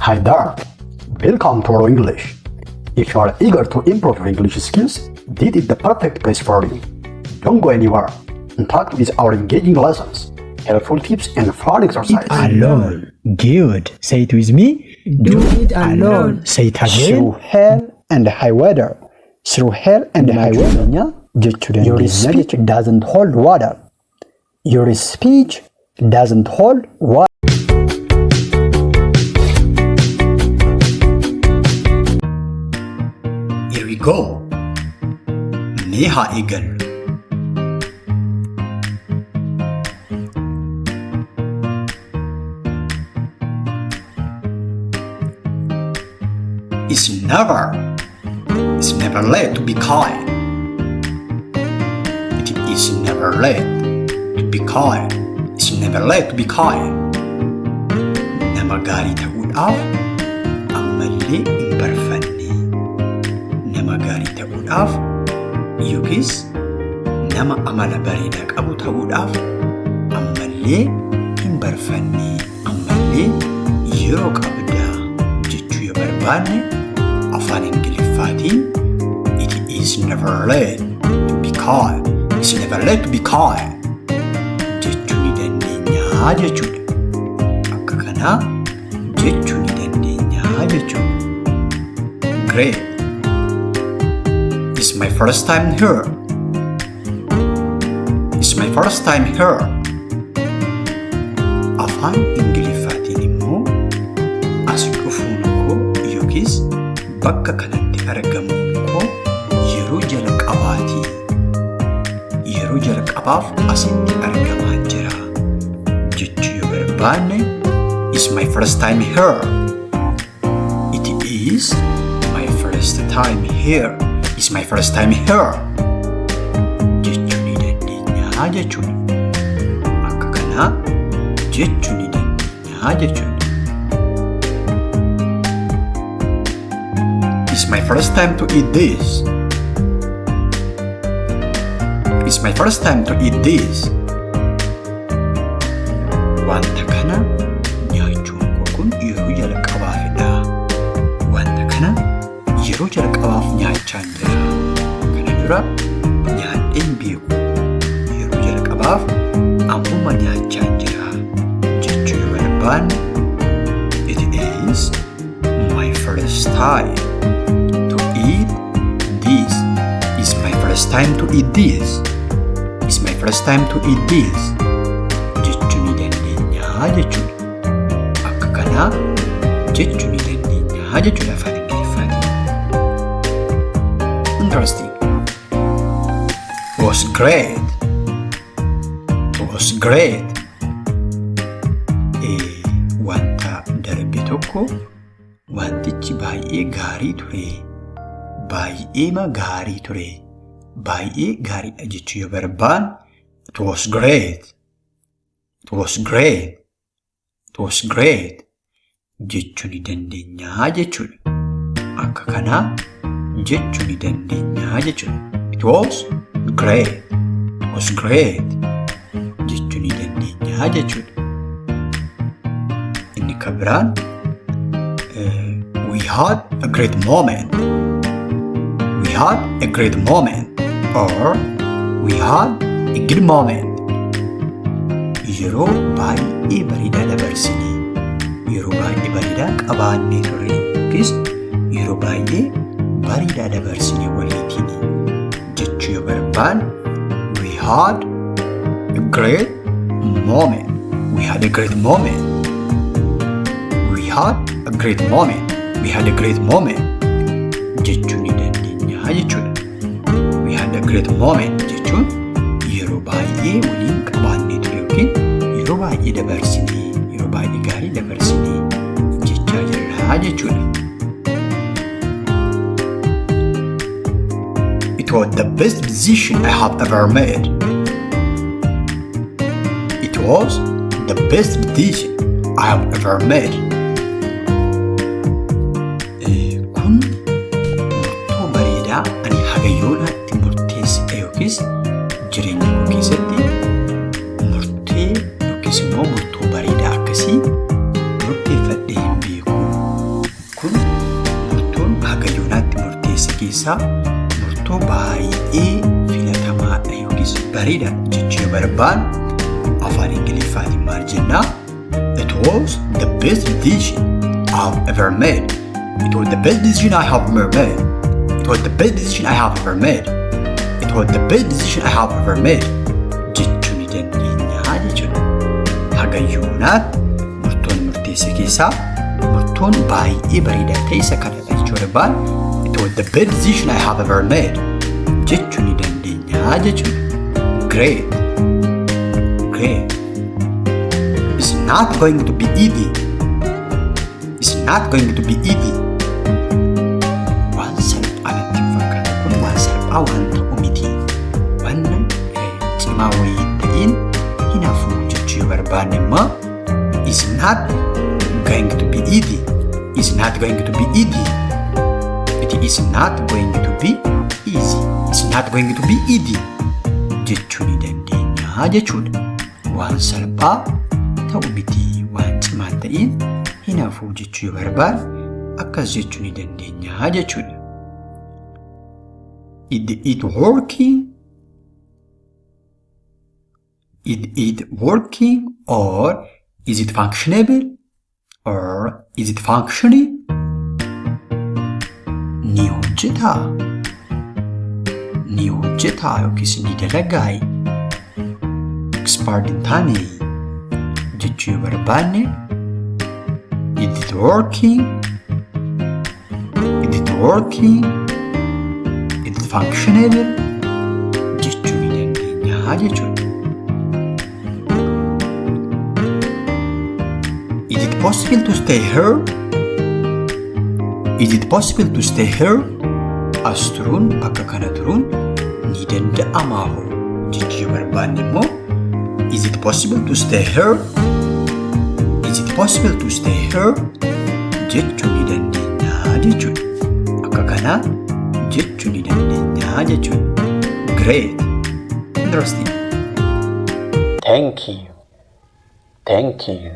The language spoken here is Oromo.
Hi there. Welcome to our English. If you are eager to improve your English skills, this is the perfect place for you. Don't go anywhere. Interact with our engaging lessons, helpful tips, and fun exercises. Alone. Good. Say it with me. Do it alone. Say it again. Through hell and high water. Through hell and high water. Jechuu Your dandeenya speech jechuudha. Doesn't hold water. Your speech doesn't hold water. Here we go. Mee haa eegallu. It's never, it's never late to be kind. It is never late to be kind. It's never late to be kind. Nama gaarii ta'uudhaaf ammallee hin barfanne. Nama gaarii ta'uudhaaf yookiis nama amala bareedaa qabu ta'uudhaaf ammallee hin barfanne. Ammallee yeroo qabdaa jechuu yoo barbaanne afaan Ingiliffaatiin "It is never late to be kind. It's never late to be kind" jechuu ni dandeenya jechuudha. Akka kanaa jechuu ni dandeenya jechuudha. Great. It's my first time here. It's my first time here. Afaan Ingiliffaatiin immoo as dhufuun koo yookiis bakka kanatti argamuun koo yeroo jalqabaati. Yeroo jalqabaaf asitti argamaa jira jechuu yoo barbaanne, "It's my first time here. It is my first time here. It's my first time here" jechuu ni dandeenya jechuudha. Akka kanaa jechuu ni dandeenya jechuudha. It's my first time to eat this. It's my first time to eat this. Wanta kana nyaachuun koo kun yeroo jalqabaafidha. Wanta kana yeroo jalqabaaf nyaachaan jira. Kana dura nyaadheen beeku. Yeroo jalqabaaf ammuma nyaachaan jira jechuu yoo barbaanne, "It is my first time to eat this. It's my first time to eat this. It's my first time to eat this" jechuu ni dandeenya jechuudha. Akka kanaa jechuu ni dandeenya jechuudha afaan Ingiliffaatiin. Interesting. Was great. Was great. Wanta darbe tokko wantichi baay'ee gaarii ture. Baay'eema gaarii ture. Baay'ee gaariidha jechuu yoo barbaanne, "It was great. It was great. It was great" jechuu ni dandeenya jechuudha. Akka kanaa jechuu ni dandeenya jechuudha. "It was great. It was great" jechuu ni dandeenya jechuudha. Inni kan biraan, we had a great moment. We had a great moment or we had a good moment. Yeroo baay'ee bareedaa dabarsinee, yeroo baay'ee bareedaa qabaannee turre yookiis yeroo baay'ee bareedaa dabarsinee waliitiin jechuu yoo barbaanne, "We had a great moment. We had a great moment. We had a great moment. We had a great moment" jechuu ni dandeenya jechuudha. "We had a great moment" jechuun yeroo baay'ee waliin qabaannee ture yookiin yeroo baay'ee dabarsinee, yeroo baay'ee gaarii dabarsinee jechaa jirra jechuudha. It was the best decision I have ever made. It was the best decision I have ever made. Kun murtoo bareedaa ani haga yoonaatti murteesse yookiis jireenya koo keessatti murtee yookiis immoo murtoo bareedaa akkasii murteeffadhee hin beeku. keessaa murtoo baay'ee filatamaadha yookiis bareedaadha jechuu yoo barbaanne afaan Ingiliffaatiin maal jennaa? It was the best decision I've ever made. It was the best decision I have ever made. It was the best decision I have ever made. It was the best decision I have ever made. Jechuu ni dandeenya jechuudha. Haga yoonaatti murtoon murteesse keessaa murtoon baay'ee bareedaa ta'e isa kanadha jechuu barbaanne, "It was the best decision I have ever made" jechuu ni dandeenya jechuudha. Great. Great. It's not going to be easy. It's not going to be easy. Waan salphaa natti hin fakkaatu. Kun waan salphaa waan ta'u miti. Waan cimaa wayii ta'in hin hafu jechuu yoo barbaanne immoo, "It's not going to be easy. It's not going to be easy. It is not going to be easy. It's not going to be easy" jechuu ni dandeenya jechuudha. Waan salphaa ta'u miti, waan cimaa ta'in hin hafu jechuu yoo barbaanne akkas jechuu ni dandeenya jechuudha. Is it working? Is it working or is it functionable or is it functioning? Ni hojjetaa? Ni hojjetaa yookiis ni dalagaa? Expired hin taane jechuu yoo barbaanne, "Is it working? Is it working? Is it functionable?" jechuu ni dandeenya jechuudha. Is it possible to stay here? Is it possible to stay here? As turuun, bakka kana turuun ni danda'amaa hoo jechuu yoo barbaanne immoo, "Is it possible to stay here? Is it possible to stay here?" jechuu ni dandeenya jechuudha. Akka kanaa jechuu ni dandeenya jechuudha. Great. Interesting. Thank you. Thank you.